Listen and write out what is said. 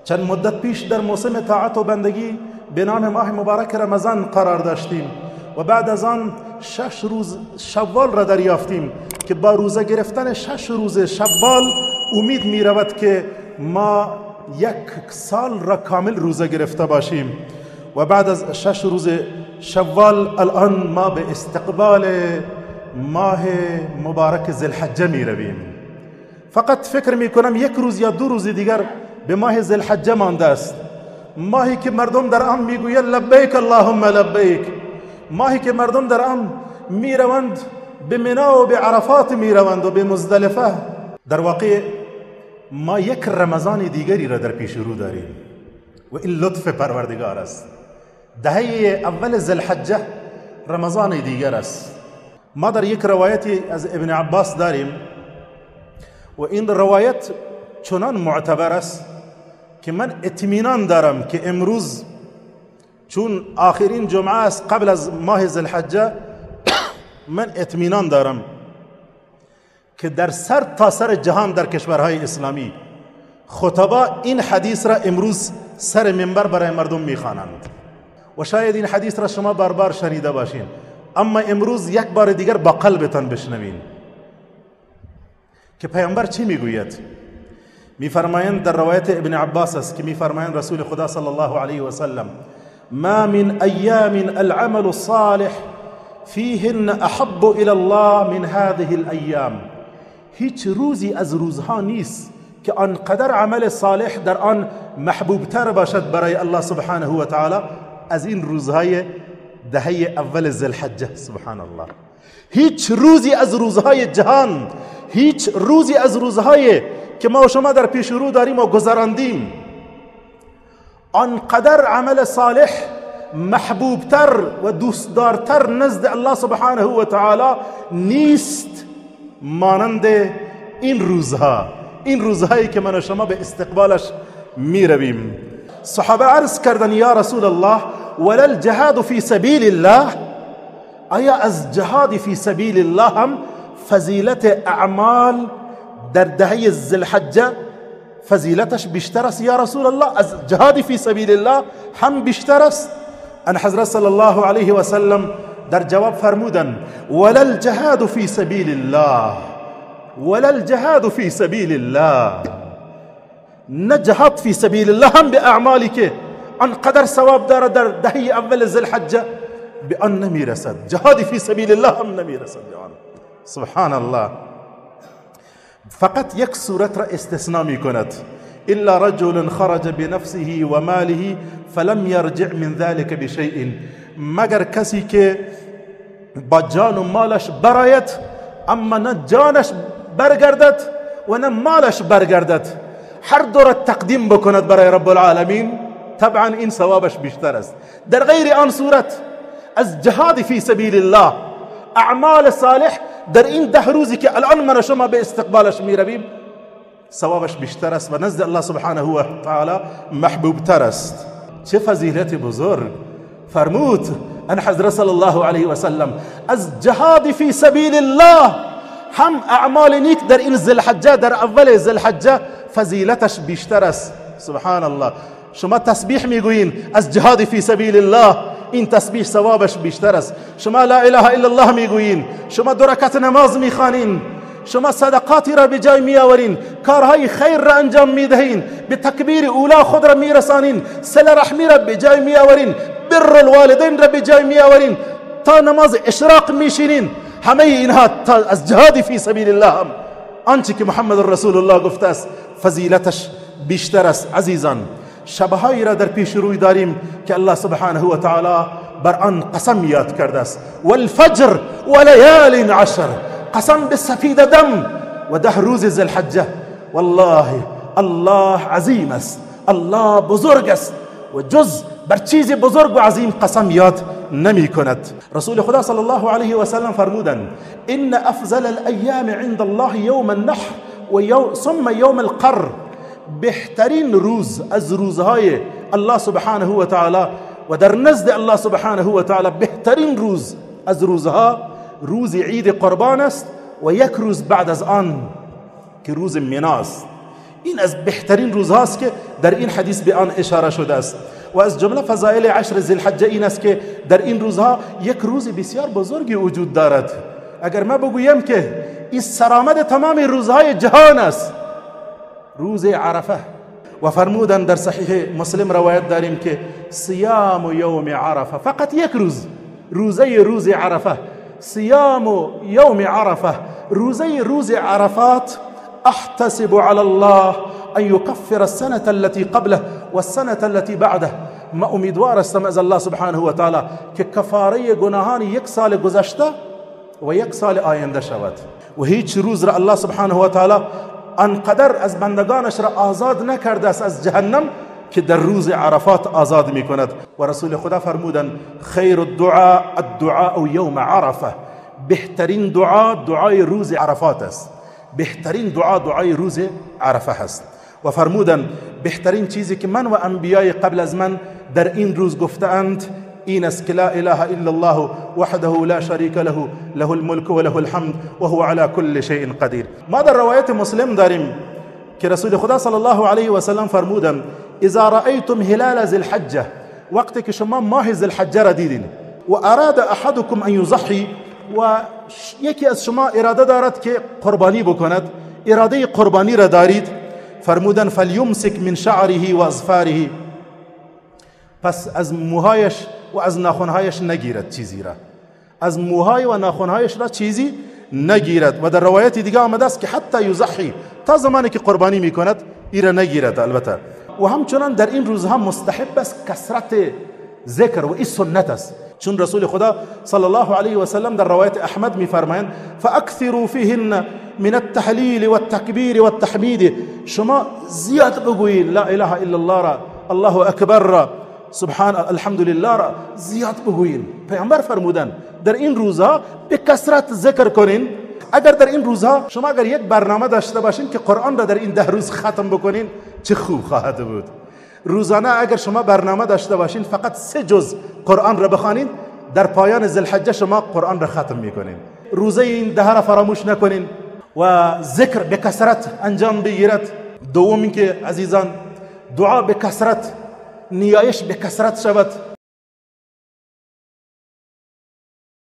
چند مدت پیش در موسم طاعت و بندگی به نام ماه مبارک رمضان قرار داشتیم و بعد از آن 6 روز شوال را دریافتیم که با روزه گرفتن 6 روز شوال امید می رود که ما یک سال را کامل روزه گرفته باشیم. و بعد از 6 روز شوال الان ما به استقبال ماه مبارک ذوالحجه می رویم. فقط فکر می کنم یک روز یا 2 روز دیگر به ماه ذوالحجه مانده است، ماهی که مردم در آن میگویند لبیک اللهم لبیک، ماهی که مردم در آن میروند به منا و به عرفات میروند و به مزدلفه. در واقع ما یک رمضان دیگری را در پیش رو داریم و این لطف پروردگار است. دهه اول ذوالحجه رمضان دیگر است. ما در یک روایتی از ابن عباس داریم و این روایت چنان معتبر است که من اطمینان دارم که امروز چون آخرین جمعه است قبل از ماه ذوالحجه، من اطمینان دارم که در سر تا سر جهان در کشورهای اسلامی خطبا این حدیث را امروز سر منبر برای مردم میخوانند و شاید این حدیث را شما بار بار شنیده باشین، اما امروز یک بار دیگر با قلبتان بشنوین که پیامبر چی میگوید. میفرمایند در روایت ابن عباس است که میفرمایند رسول خدا صلی الله علیه و سلم: ما من ایام العمل الصالح فیهن احب الى الله من هذه الایام. هیچ روزی از روزها نیست که آنقدر عمل صالح در آن محبوب تر باشد برای الله سبحانه و تعالی از این روزهای دهه اول ذوالحجه. سبحان الله. هیچ روزی از روزهای جهان، هیچ روزی از روزهای که ما و شما در پیش رو داریم و گذراندیم، آنقدر عمل صالح محبوبتر و دوستدارتر نزد الله سبحانه و تعالی نیست مانند این روزها، این روزهایی که من و شما به استقبالش می رویم. صحابه عرض کردن: یا رسول الله ولا الجهاد فی سبیل الله، آیا از جهاد فی سبیل الله هم فضیلت اعمال در دهه ذوالحجه فضیلتش بیشتر است یا رسول الله؟ از جهاد فی سبیل الله هم بیشتر است؟ ان حضرت صلی الله علیه و سلم در جواب فرمودن: ولا الجهاد فی سبیل الله، ولا الجهاد فی سبیل الله، نه جهاد فی سبیل الله هم به اعمالی که آنقدر ثواب داره در دهه اول ذوالحجه به آن نمیرسد، جهاد فی سبیل الله هم نمیرسد به آن. سبحان الله. فقط یک صورت را استثناء می کند: الا رجل خرج بنفسه و ماله فلم يرجع من ذلك بشیء، مگر کسی که با جان و مالش براید اما نه جانش برگردد و نه مالش برگردد، هر دو را تقدیم بکند برای رب العالمین، طبعا این ثوابش بیشتر است. در غیر آن صورت از جهاد فی سبیل الله، اعمال صالح در این 10 روزی که الان من و شما به استقبالش می رویم ثوابش بیشتر است و نزد الله سبحانه و تعالی محبوب تر است. چه فضیلت بزرگ! فرمود ان حضرت صلی الله علیه و سلم از جهاد فی سبیل الله هم اعمال نیک در این ذوالحجه، در اول ذوالحجه فضیلتش بیشتر است. سبحان الله. شما تسبیح میگویین از جهاد فی سبیل الله، این تسبیح ثوابش بیشتر است. شما لا اله الا الله میگویین، شما 2 رکعت نماز میخوانین، شما صدقاتی را به جای میآورین، کارهای خیر را انجام میدهین، به تکبیر اولا خود را میرسانین، صله رحمی را به جای میآورین، بر الوالدین را به جای میآورین، تا نماز اشراق میشینین. همه اینها تا از جهاد فی سبیل الله هم آنچه که محمد رسول الله گفته است فضیلتش بیشتر است. عزیزان، شبهایی را در پیش روی داریم که الله سبحانه و تعالی بر آن قسم یاد کرده است: والفجر ولیال عشر، قسم به سفید دم و 10 روز ذوالحجه. والله الله عظیم است، الله بزرگ است و جز بر چیز بزرگ و عظیم قسم یاد نمی کند. رسول خدا صلی الله علیه و سلم فرمودند: ان افضل الایام عند الله یوم النحر و ثم یوم القر. بهترین روز از روزهای الله سبحانه و تعالی و در نزد الله سبحانه و تعالی بهترین روز از روزها روز عید قربان است و یک روز بعد از آن که روز مینا است. این از بهترین روزهاست که در این حدیث به آن اشاره شده است. و از جمله فضائل عشر ذی این است که در این روزها یک روز بسیار بزرگی وجود دارد. اگر ما بگویم که این سرآمد تمام روزهای جهان است، روز عرفه. و فرمودن در صحیح مسلم روایت داریم که صیام یوم عرفه، فقط یک روز، روزه روز عرفه، صیام یوم عرفه، روزه روز عرفات، احتسب على الله ان يكفر السنة التي قبله والسنة التي بعده. ما امیدوار هستم از الله سبحانه و تعالی که کفاره گناهان یک سال گذشته و یک سال آینده شود. و هیچ روز را الله سبحانه و تعالی انقدر از بندگانش را آزاد نکرده است از جهنم که در روز عرفات آزاد می کند. و رسول خدا فرمودن خیر الدعاء الدعاء یوم عرفه، بهترین دعا دعای روز عرفات است، بهترین دعا دعای روز عرفه است. و فرمودن بهترین چیزی که من و انبیای قبل از من در این روز گفتند این است که لا اله الا الله وحده لا شریک له له الملک و له الحمد وهو على كل شیء قدیر. ما در روایت مسلم داریم که رسول خدا صلی الله علیه و سلم فرمودن اذا رأیتم هلال ذی الحجه، وقتی که شما ماه ذی الحجه را دیدین، و اراد احدکم ان یضحی، و یکی از شما اراده دارد که قربانی بکند، اراده قربانی را دارید، فرمودن فلیمسک من شعره و اظفاره، پس از موهایش و از ناخنهایش نگیرد چیزی را، از موهای و ناخنهایش را چیزی نگیرد. و در روایت دیگه آمده است که حتی یضحی، تا زمانی که قربانی میکند ای را نگیرد البته. و همچنان در این روزها مستحب است کثرت ذکر و این سنت است، چون رسول خدا صلی الله علیه و سلم در روایت احمد میفرمایند فاکثروا فیهن من التحلیل والتکبیر والتحمید، شما زیاد بگویید لا اله الا الله را، الله اکبر را، سبحان الحمدلله را زیاد بگویید. پیامبر فرمودن در این روزها به کثرت ذکر کنین. اگر در این روزها شما اگر یک برنامه داشته باشین که قرآن را در این 10 روز ختم بکنین چه خوب خواهد بود. روزانه اگر شما برنامه داشته باشین فقط 3 جزء قرآن را بخوانین، در پایان ذوالحجه شما قرآن را ختم میکنین. روزه این 10 را فراموش نکنین و ذکر به کثرت انجام بگیرد. دوم اینکه عزیزان دعا به کثرت، نیایش به کثرت شود.